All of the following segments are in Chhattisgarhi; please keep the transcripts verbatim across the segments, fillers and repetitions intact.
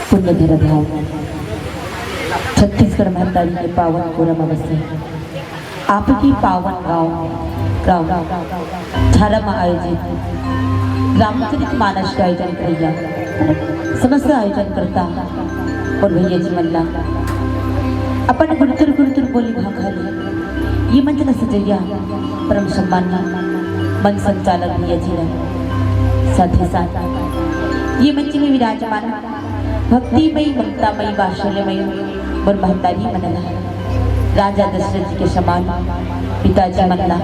पुण्य धरा धाम, छत्तीसगढ़ महतारी के पावन कोरा म बसे आपके पावन गांव, गांव झारा म आयोजित रामचरित मानस के आयोजन करइया समस्त आयोजनकर्ता अउ भैया जी मन ला अपन गुरतुर गुरतुर बोली भाखा ले ये मंच ला सजइया परम सम्मानित मंच संचालक भैया जी ला, साथ ही साथ ये मंच में विराजमान भक्तिमयी, ममतामयी, वात्सल्यमयी मोर महतारी मन ला, राजा दशरथ जी के समान पिताजी मन ला,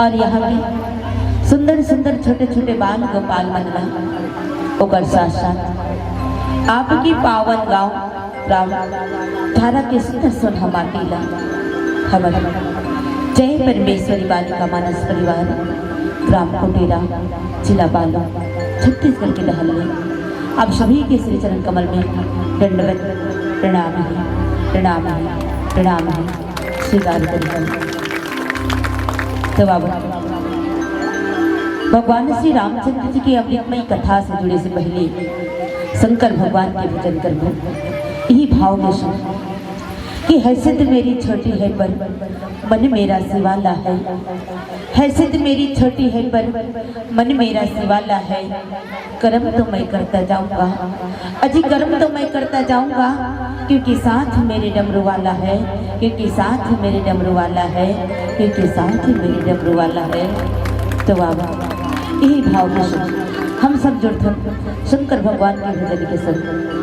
अउ यहाँ के सुंदर सुंदर छोटे छोटे बाल गोपाल मन ला, ओकर साथ साथ आपके पावन गांव राम धारा के सुंदर सोनहा माटी ला हमर जय परमेश्वरी बालिका मानस परिवार, ग्राम कोटेरा, जिला बालोद, छत्तीसगढ़ के डहर ले आप सभी के श्री चरण कमल में दंडवत प्रणाम हे, प्रणाम हे, प्रणाम हे, स्वीकार करिहन। तो बाबा, भगवान श्री रामचंद्र जी के अमृतमयी कथा से जुड़े से पहले शंकर भगवान के भजन करबो। यही भाव में सुन कि हैसियत मेरी छोटी है पर मन मेरा शिवाला है, हैसियत मेरी छोटी है पर मन मेरा शिवाला है, कर्म तो मैं करता जाऊंगा, अजी कर्म तो मैं करता जाऊंगा, क्योंकि साथ मेरे डमरू वाला है, क्योंकि साथ मेरे डमरू वाला है, क्योंकि साथ मेरे डमरू वाला है। तो बाबा, यही भाव के संग हम सब जुड़थन शंकर भगवान के भजन के संग।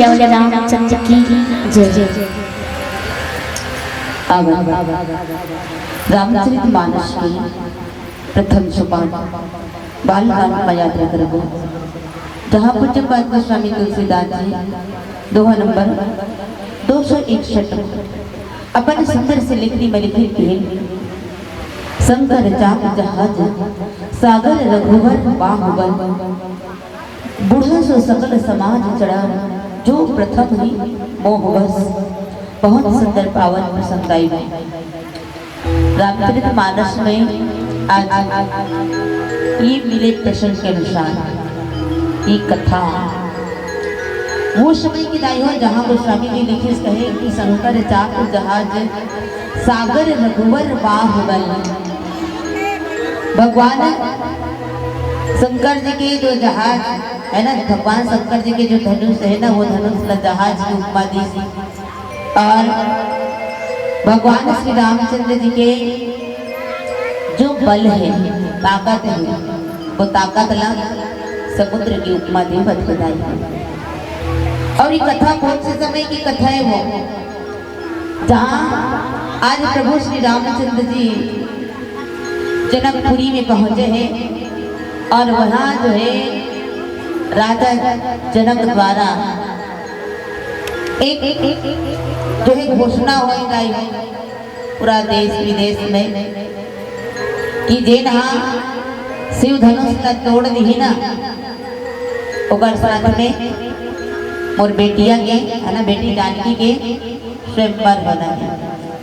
बोले रामचंद्र की जय। अब रामचरित मानस के प्रथम सोपान बाल कांड म यात्रा करबो, जहाँ पूज्य पाद गोस्वामी तुलसीदास जी दोहा नंबर दो सौ इकसठ अपन सुंदर से लेखनी में लिखिन कि शंकर चाप जहाज सागर रघुवर बाहुबल। बूढ़ा सो सकल समाज चढ़ा, जो प्रथम ही मोह बस। बहुत सुंदर पावन प्रसंग आई है रामचरित मानस में। आज ये मिले प्रसंग के अनुसार ये कथा वो समय की दाई हो, जहाँ गोस्वामी जी लिखिस कहे कि शंकर चाप जहाज सागर रघुवर बाहुबल। भगवान शंकर जी के जो जहाज है ना, भगवान शंकर जी के जो धनुष है ना, वो धनुष ला जहाज की उपमा दी। और भगवान श्री रामचंद्र जी के जो बल है, ताकत है, वो ताकत ला समुद्र की उपमा दे बतलाई। और ये कथा कौन से समय की कथा है? वो जहाँ आज प्रभु श्री रामचंद्र जी जनकपुरी में पहुंचे हैं और वहाँ जो है राजा जनक द्वारा एक, एक, एक जो है घोषणा हो गई पूरा देश विदेश में कि जेन हा शिव धनुष ला तोड़ दिही ना, ओकर साथ में मोर बेटिया के, है ना, बेटी जानकी के स्वयंवर होना है।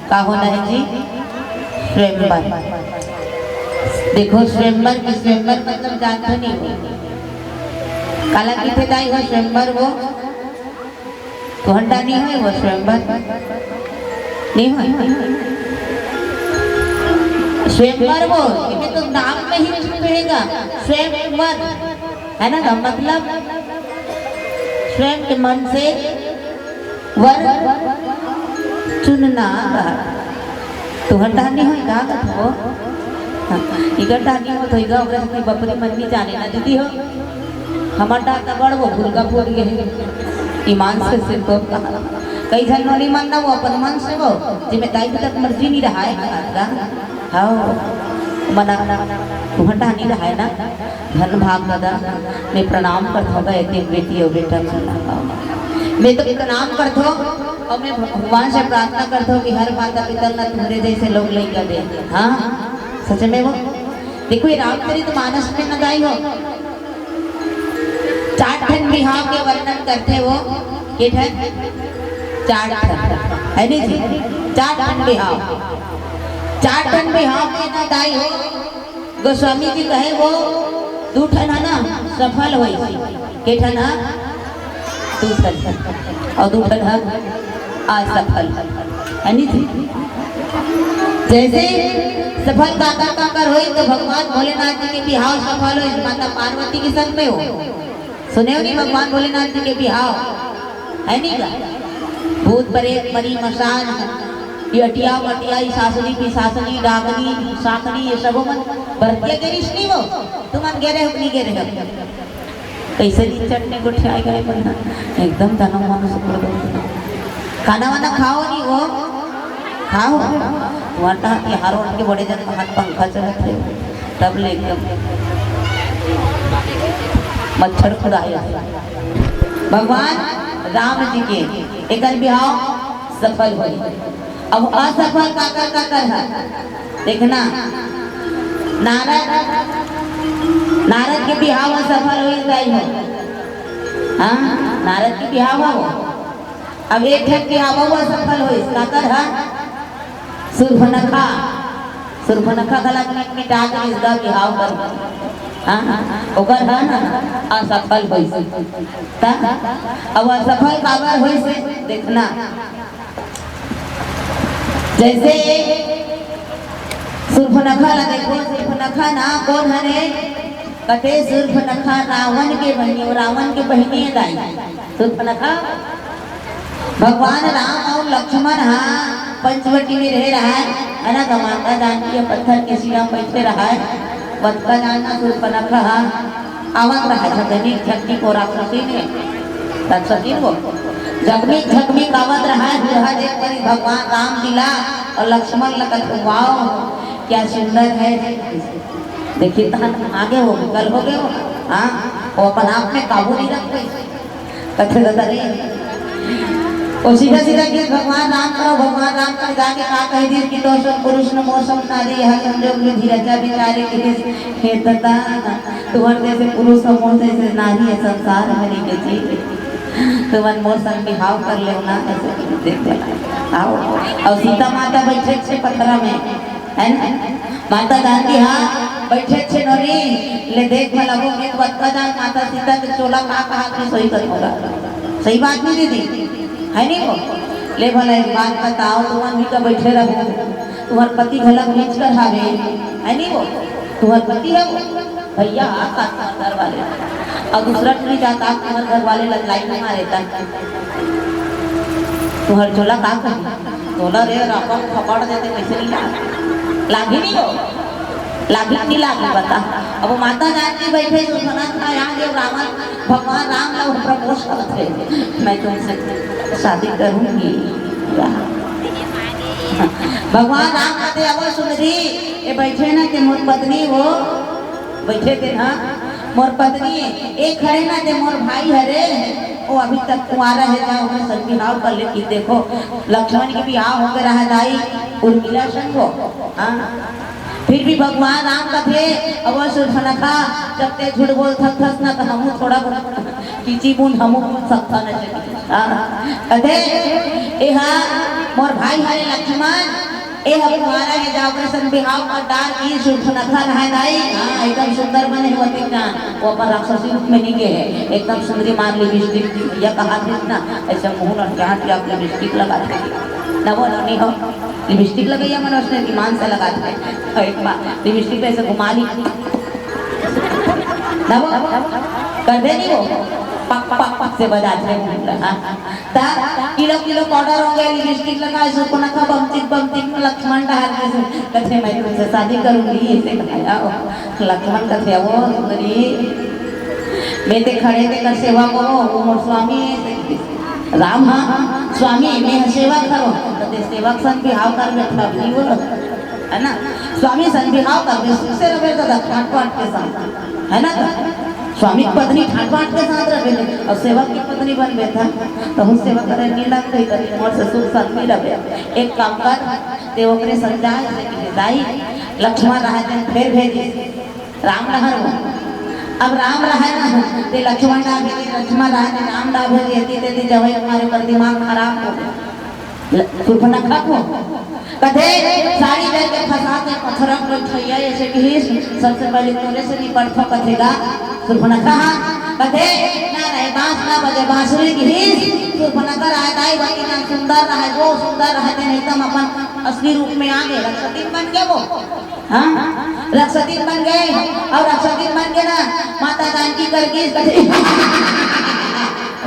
का होना है जी? स्वयंवर। देखो, स्वयंवर की, स्वयंवर मतलब जानते नहीं हो, काला किथे दाई हो स्वयंवर वो? तो हंडा नहीं है वो स्वयंवर, नहीं है। स्वयंवर वो, ये तो नाम में ही छुप रहेगा। स्वयंवर है ना, का मतलब स्वयं के मन से वर चुनना। तुहर डहानी हो का कथो? हाँ, इकर डहानी हो तो इगा ओकरा से बपरी मन नहीं जाने ना दीदी हो। हमर डहान त बड़ वो फुलका फूट गए। ईमान से सिर को कई झन नोनी मन ना वो अपन मन से वो, जिम्मेदारी तक मर्जी नहीं रहा है का। हाँ, मना तुहर डहानी रहा है ना। धन भाग दादा, मैं प्रणाम करथों गा, एक एक बेटी और बेटा मन ला। मैं तो प्रणाम करथों और मैं भगवान से प्रार्थना करथों कि हर माता पिता ना तुम्हारे जैसे लोग लइका दे। हाँ, सच में वो। देखो, ये रामचरित मानस में न गाई हो, चार ठन बिहाव के वर्णन करथे वो। के ठन? चार ठन, है नी जी? चार ठन बिहाव, चार ठन बिहाव में न गाई हो। गोस्वामी जी कहे वो दू ठन ह ना सफल होइस, के ठन ह? दू ठन ह, और दू ठन ह असफल, है नी जी? जैसे सफल काकर काकर होई तो भगवान भोलेनाथ जी के बिहाव सफल होई, माता पार्वती के संग में हो। सुने हो नी भगवान भोलेनाथ जी के बिहाव, है नी का? भूत प्रेत मरी मसान, ये अटिया मटिया, ये सासनी पिसासनी, डाकनी साकनी, ये सबो मन बरतिया के रिश्ती वो। तुमन गे रहे हो कि नहीं गे रहे हो? कैसे नी चटने गोठियाए गए मन ह? एकदम तनो मन सुकुर गए। खाना वाना खाओ नी वो? खाओ। वाटा ये हर ओट के बड़े जन हाथ पंखा चलत है, तब ले एकदम मच्छर खुदाए। भगवान राम जी के एकर बिहाव सफल होई। अब असफल काकर काकर ह? देखना, नारद, नारद के बिहाव असफल होई गई हो। हाँ, नारद के बिहाव हो। अब एक ठन बिहाव असफल होई, काकर ह? सूर्पनखा। सूर्पनखा घला मिटा के इसका बिहाव कर। हाँ, ओकर ह ना असफल होई। त अब असफल काबर होई से देखना। जैसे सूर्पनखा ला देखो, सूर्पनखा ना कौन हरे? कथे सूर्पनखा रावण के बहिनी, रावण के बहिनी है दाई। सूर्पनखा भगवान राम और लक्ष्मण हा पंचवटी में रहे रहा है, है ना? माता जानकी ह पत्थर के सिरा में बैठे रहा है। वतका जानना सूर्पनखा हा आवत रहा है, झगनी झगनी को राक्षसी ने, राक्षसी वो झकमिक झकमिक आवत रहा है, दूल्हा देख कर भगवान राम जी ला और लक्ष्मण ला कथे, "वाओ, क्या सुंदर है।" देखिए, तहन आगे हो गए, कल हो गए हो। हाँ, वो अपन आप में काबू नहीं रख पाई। कथे दादा रे, वो सीधा सीधा कि भगवान राम करो, भगवान राम कर जाके का कह दी कि "दोसर पुरुष न मोर सम नारी, यह संजोग विधि रचा बिचारे।" कि हे दादा, तुम्हारे जैसे पुरुष और मोर जैसे नारी है संसार में नहीं के जी। तुमन मोर संग बिहाव कर लेव ना, ऐसे देख देना। आओ, और सीता माता बैठे छे पथरा में, है ना? माता जानकी हा बैठे छे नोनी, ले देख भला वो मैं बतका जान माता सीता के चोला का कहा कि सही कर होगा। सही बात नहीं दीदी, है नहीं वो? ले भला एक बात बताओ, तुमन भी का बैठे रहो, तुम्हार पति घलक बीच कर हावे, है नहीं वो? तुम्हार पति है वो? भैया, आप बात कर घर वाले। और दूसरा टुरी जाता, आप तुम्हारे घर वाले लतलाई में मारे तक। तुम्हारे झोला का कही? झोला रे, रापा को थपड़ देते, कैसे नहीं लाग? लागी नहीं हो? लागी नहीं लागी, बता। अब वो माता जानकी बैठे, जो सुना था, यहाँ जो रावण, भगवान राम का प्रपोज करते, "मैं तुमसे शादी करूंगी।" भगवान राम कहते, "अब सुंदरी, ये बैठे ना, कि मोर पत्नी हो।" बैठे थे ना, मोर पत्नी, एक खड़े ना दे, मोर भाई हरे, वो अभी तक कुंवारा है, जाओ ओकर संग बिहाव कर ले। कि देखो, लक्ष्मण के बिहाव होके रहा दाई, उर्मिला संग हो। हाँ। फिर भी भगवान राम कथे, अब वो शूर्पणखा, जब ते झूठ बोल थक थस ना, तो हमू थोड़ा बहुत किची बूंद हमू बोल सकता न चली। हाँ। कथे, ए हा, मोर भाई हरे लक्ष्मण, ए ह कुंवारा हे, जाओ ओकर संग बिहाव कर डार। कि शूर्पणखा नहाय दाई, हाँ, एकदम सुंदर बने हे वतिक जान। वो अपन राक्षसी रूप में नहीं गे हे, एकदम सुंदरी मान लिपस्टिक, भैया कहा थे ना, ऐसे मुंह लटका के आप लिपस्टिक लगा थे। ना वो नहीं हो, लिपस्टिक लगाइए मन उसने ईमान से लगा थे। और एक बार लिपस्टिक पे ऐसे घुमा ली, ना वो कर दे नहीं वो, पक पक पक से बजा थे। हाँ। ता किलो किलो पाउडर हो गया, लिपस्टिक लगा, शूर्पणखा बमचिक बमचिक में लक्ष्मण डहार के से कथे, "मैं तुमसे शादी करूंगी," ऐसे कहा। लक्ष्मण कथे, "वो सुंदरी, मैं ते खड़े ते कर सेवा करो, वो मोर स्वामी है," ऐसे कथे। "राम, हाँ, स्वामी, मैं सेवा करो, तो ते सेवक संग बिहाव कर बैठा भी वो, है ना? स्वामी संग बिहाव कर, मैं सुख से रहे तो ठाट पाट के साथ।" है ना? तो स्वामी की पत्नी ठाट बाट के साथ रहे और सेवक की पत्नी बन बैठा, तो हम सेवा करे नहीं लग गई, कभी मोर से सुख शांति रहे। एक काम कर, ते ओकरे संग जाए, से कि दाई, लक्ष्मण रहा जन फेर भेजी, राम रहा वो। अब राम रहा ना, ते लक्ष्मण ना भेजे, लक्ष्मण रहा जन राम ना भेजे, यदि ते जवाई मारे कर दिमाग खराब हो गया। ल-, शूर्पणखा को कथे, साड़ी दे के फंसा के पथरा में बैठैया, ऐसे कि सबसे पहले तोरे से निपटथो कथे गा शूर्पणखा। कथे, ना रहे बांस ना बजे बांसुरी की ही शूर्पणखा रहे दाई बनी ना सुंदर रहे, वो सुंदर रहे थे एकदम अपन असली रूप में आ गए, रक्षातीत बन गए वो। हाँ, रक्षातीत बन गए और रक्षातीत बन के ना माता जानकी कर गई कथे।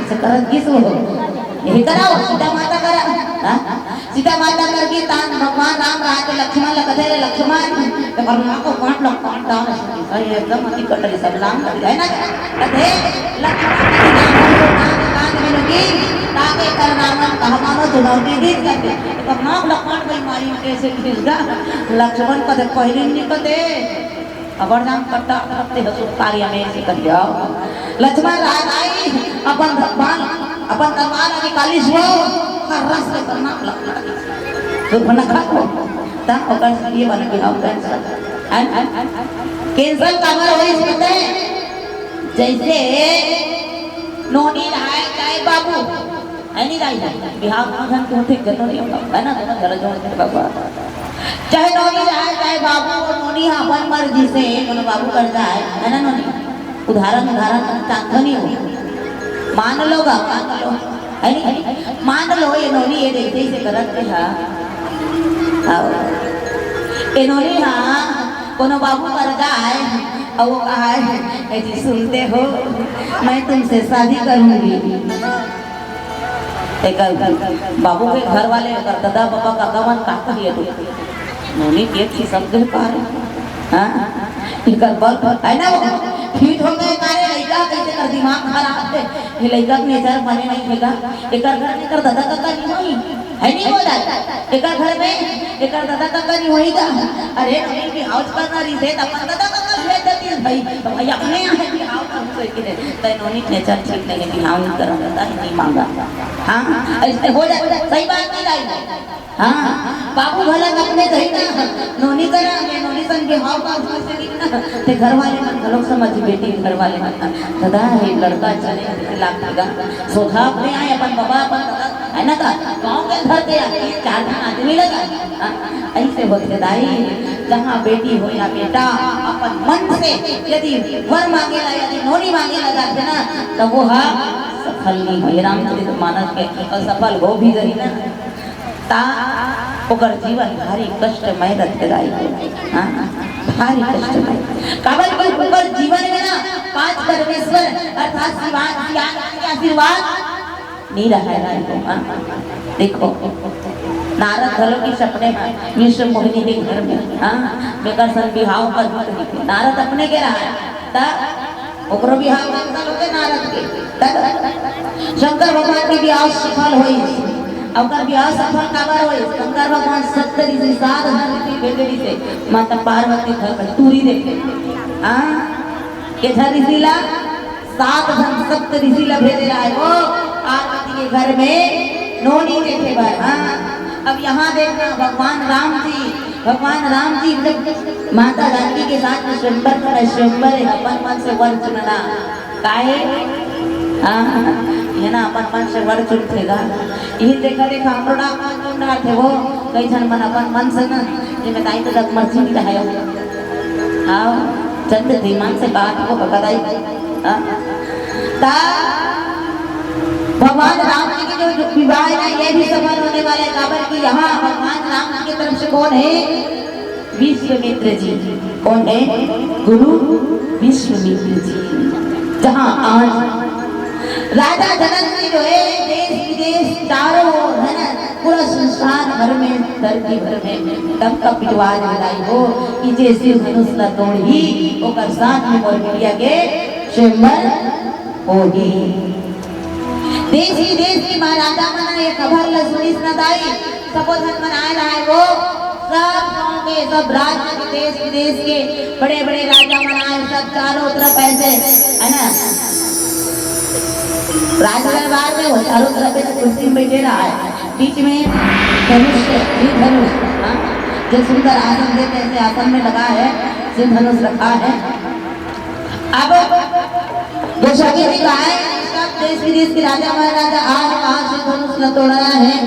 ऐसे करत गिस वो। यही करा वो, सीता माता करा। हाँ? सीता माता करके तान भगवान राम रहा थे लक्ष्मण ला कथे, "रे लक्ष्मण, तो करना को काट लो, काट डाल।" अरे एकदम अति कटरी सब लाम कर है ना? कथे, "लक्ष्मण, कान में लगी, ताके कर रावण कहा मानो चुनौती दी करके।" तो नाक लक्ष्मण भाई मारी कैसे खिसका। लक्ष्मण कथे, "पहले नहीं कथे।" अबर जान कट्टा फटते हसुर कार्य में से कर जाओ। लक्ष्मण राय आई अपन बाण, अपन तलवार निकाली सो, ओकर रस ले करना लग। तो बना खा को। ता ओकर ये बन के आओ कैंसर। कैंसर काबर होइस पता है? जैसे नोनी रहा है चाहे बाबू, है नहीं दाई? बिहाव में धन के होथे, जनो नहीं होता, है ना? दोनों घर जो होथे, बाबा। चाहे नोनी रहा है, चाहे बाबू, वो नोनी हा अपन मर्जी से, कोनो बाबू कर जाए, है ना नोनी? उदाहरण, उदाहरण, चांदो नहीं हो। मान लो गा, मान लो। है नहीं? मान लो, ये नोनी ये देखते से गलत है, हाँ। आओ। ये नोनी हा, कोनो बाबू कर जाए, और वो कहा है, "ए जी, सुनते हो, मैं तुमसे शादी करूंगी।" एकर बाबू के घर वाले, एकर दादा पापा, काका मन का कहिए तो नोनी के खिसक दे पारे। हाँ? एकर बल पर, है ना वो? ठीक हो गए, कारे लइका कइसे कर दिमाग खराब हे। ये लइका के नेचर बने नहीं हेगा। एकर घर में एकर दादा काका नहीं होई, है नहीं वो दादा? एकर घर में एकर दादा काका नहीं होई गा। अरे, नहीं बिहाव करना रहिसे त अपन दादा काका भेज देती भाई। तो भाई अपने यहाँ है बिहाव करना सही के। तै नोनी के नेचर ठीक नहीं हे, बिहाव नहीं करना, दादा ही नहीं मांगा। हाँ, ऐसे हो जाए, सही बात नहीं लाई। हाँ, बाबू घला अपने दही ना, नोनी करा, मैं नोनी संग बिहाव का उसमें से नहीं ना, ते घर वाले मन घलोक समझ, बेटी घर वाले मन, दादा, ये लड़का अच्छा नहीं, जैसे लागथे गा, सोझा अपने आए, अपन बाबा, अपन दादा, है ना का? गाँव के घर के आदमी, चार झन आदमी लगा, हाँ, ऐसे होथे दाई, जहाँ बेटी हो या बेटा, अपन मन से यदि वर मांगेला, यदि नोनी मांगेला जाथे ना, तो वो हा सफल नहीं हो। ये रामचरित मानस के असफल हो भी जाही ना, ता ओकर जीवन भारी कष्टमय रथे दाई। हाँ, भारी कष्टमय। काबर कि ओकर जीवन में ना पांच परमेश्वर अर्थात शिवान, शिवान के आशीर्वाद नहीं रहा है दाई को। हाँ, देखो, नारद घलो के सपने में विश्व मोहिनी के घर में, हाँ, बेकर संग बिहाव कर दूत नहीं। नारद अपने के रहा है, ता ओकरो बिहाव cancel होगे नारद के। तब शंकर भगवान के बिहाव सफल होइस। ओकर बिहाव सफल काबर होइस? शंकर भगवान सप्त ऋषि, सात झन ऋषि भेजे रहिसे माता पार्वती घर में टूरी देखे। हाँ, के झन ऋषि ला? सात झन सप्त ऋषि ला भेजे रहा है वो पार्वती के घर में नोनी देखे बर। हाँ, अब यहाँ देखना भगवान राम जी भगवान राम जी जब माता जानकी के साथ में स्वयंवर करा, स्वयंवर हे, अपन मन से वर चुनना। काहे? हाँ, ये ना अपन मन से वर चुनथे गा। ये देखा देखा हमरो डाक मन चुन रहा थे वो, कई झन मन अपन मन से ना, ये बताई तो दस मर्जी नहीं रहा है। हाँ, चंद धीमान से बात को बताई। हाँ? ता भगवान राम जी के जो विवाह है ना, ये भी सफल होने वाला है। काबर कि यहाँ भगवान राम जी की तरफ से कौन है? विश्वामित्र जी। कौन है? गुरु विश्वामित्र जी। जहाँ आज राजा जनक जी जो है, देश विदेश चारों ओर है ना, पूरा संसार भर में, धरती भर में डंका पिटवा लगाई हो कि जे शिव धनुष ला तोड़ही, ओकर साथ में मोर बिटिया के स्वयंवर होही। देश विदेश के महाराजा मन ये खबर ल सुनिस न दाई, सबो झन मन आए रहाय वो, सब गांव के, सब राज्य के, देश विदेश के बड़े-बड़े राजा मन आए, सब चारों तरफ ऐसे, है ना, राज दरबार में वो चारों तरफ ऐसे कुर्सी में बैठे रहा है, बीच में धनुष, श्री धनुष, हाँ, जो सुंदर आसन देते ऐसे आसन में लगा है, श्री धनुष रखा है। अब गोसावी जी का है, सब देश विदेश के राजा महाराजा आज कहाँ से धनुष न तोड़ना है,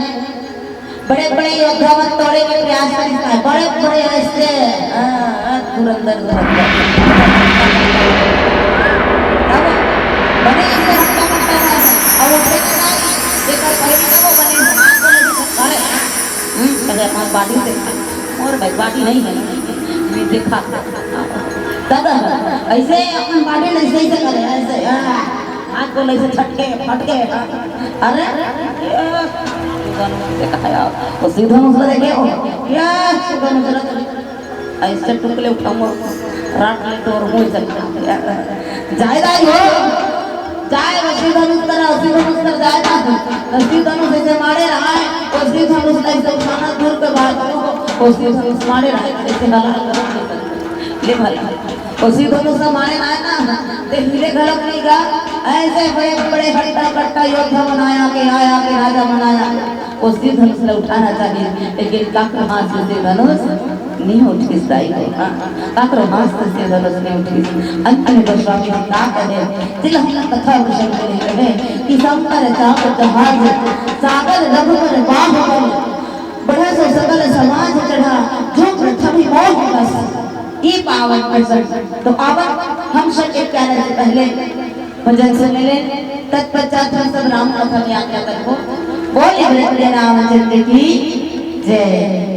बड़े बड़े योद्धा मन तोड़े के प्रयास करता है, बड़े बड़े ऐसे, हाँ, हाँ, धुरंधर, धुरंधर। अब बड़े ऐसे हल्ला करता है, अब उठे के नहीं, जेकर पहली तो वो बने, हाथ को लेके, अरे, हम्म, कहे अपन body देखा, मोर भाई body नहीं है, नहीं देखा। दादा, ऐसे अपन body नहीं सही से करे, ऐसे, हाँ। हाथ को ऐसे छटके, फटके, हाँ। अरे, ये, देखा यार, वो सीधा मुसला देखे हो, क्या सीधा मुसला? ऐसे टुकले उठाऊंगा, रात में तो और मुंह से जायदा ही हो, जाए वो सीधा मुसला, सीधा मुसला जाए ना, तो सीधा मुसला से मारे रहा है, वो सीधा मुसला ऐसे उठाना दूर के बात हो, वो सीधा मुसला मारे रहा है, ऐसे हला ले भाई, वो सीधा मुसला मारे रहा है ना, ते हीरे घलक नहीं गा, ऐसे बड़े बड़े हट्टा कट्टा योद्धा बनाया के आया के राजा बनाया, वो सिर धनुष ला उठाना चाहिए, लेकिन काकरो हाथ से सिर धनुष नहीं उठिस दाई हो। हाँ, काकरो हाथ से सिर धनुष नहीं उठिस। अंत में गोस्वामी जी का कहे, तिलहन कथा वृषभ के लिए कहे कि शंकर चाप जहाज, सागर रघुवर बाहुबल, बढ़ा सो सकल समाज चढ़ा, जो प्रथम मोह बस। ये पावन प्रसंग। तो अब हम सब एक प्याला से पहले भजन सुन ले, तत्पश्चात हम सब राम कथा में आज्ञा करबो। बोले बोले रामचंद्र की जय।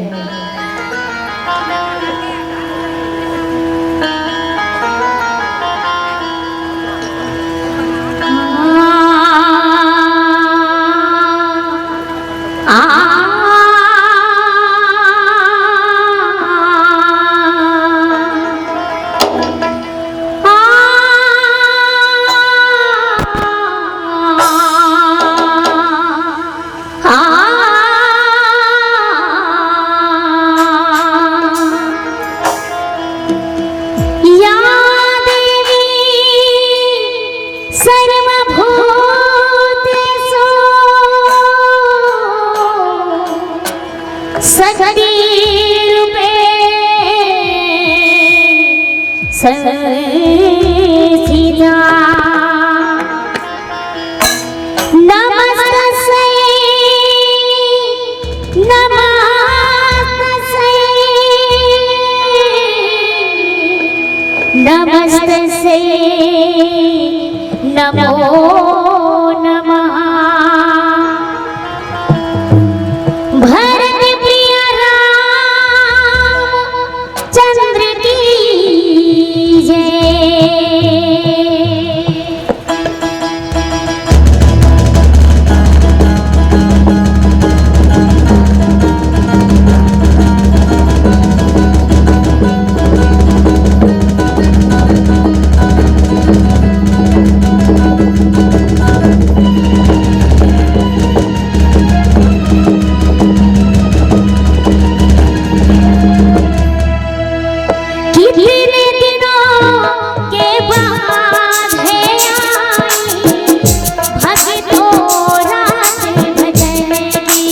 संसिदा। नमस्तस्यै, नमस्तस्यै, नमस्तस्यै, नमो नमः। भरत प्रिय राम चंद्र की जय। कितने दिनों के बाद है आई, भक्तों रात भजन की।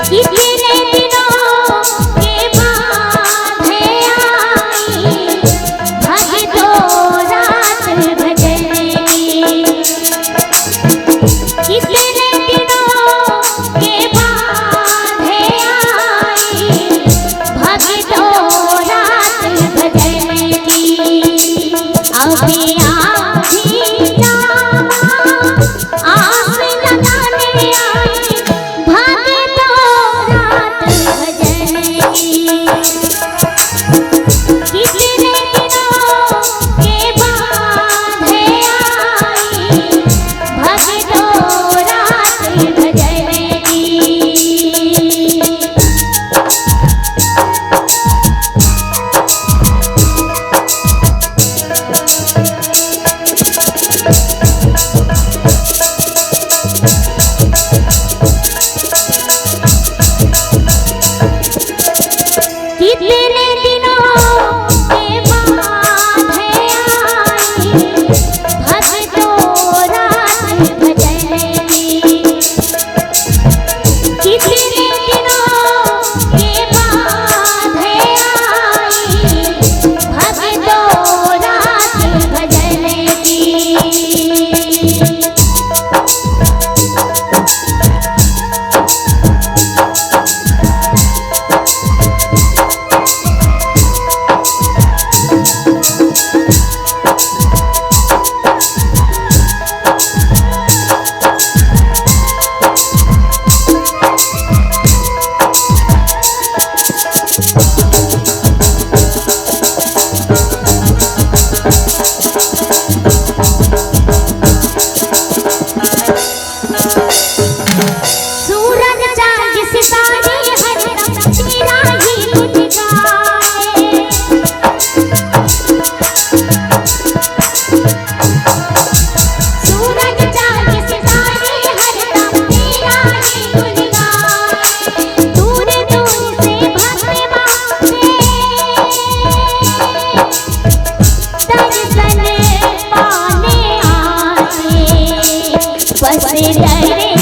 कितने दिनों के बाद है आई, भक्तों रात भजन की। कितने दिनों के बाद है आई, भक्तों रात भजन की। अभी आधी रामा आस लगाने आई, भक्तों रात भजन की। कितने दिनों के बाद है आई, भक्तों रात भजन की। कितने दिनों के बाद है आई, भक्तों रात भजन की। कितने दिनों के बाद है आई, भक्तों रात भजन की। सूरज चांद सितारे हरदम तेरा ही गुण गाए। सूरज चांद सितारे हरदम तेरा ही गुण गाए। दूर दूर से भक्त मांगे दर्शन पाने आए। बस डरे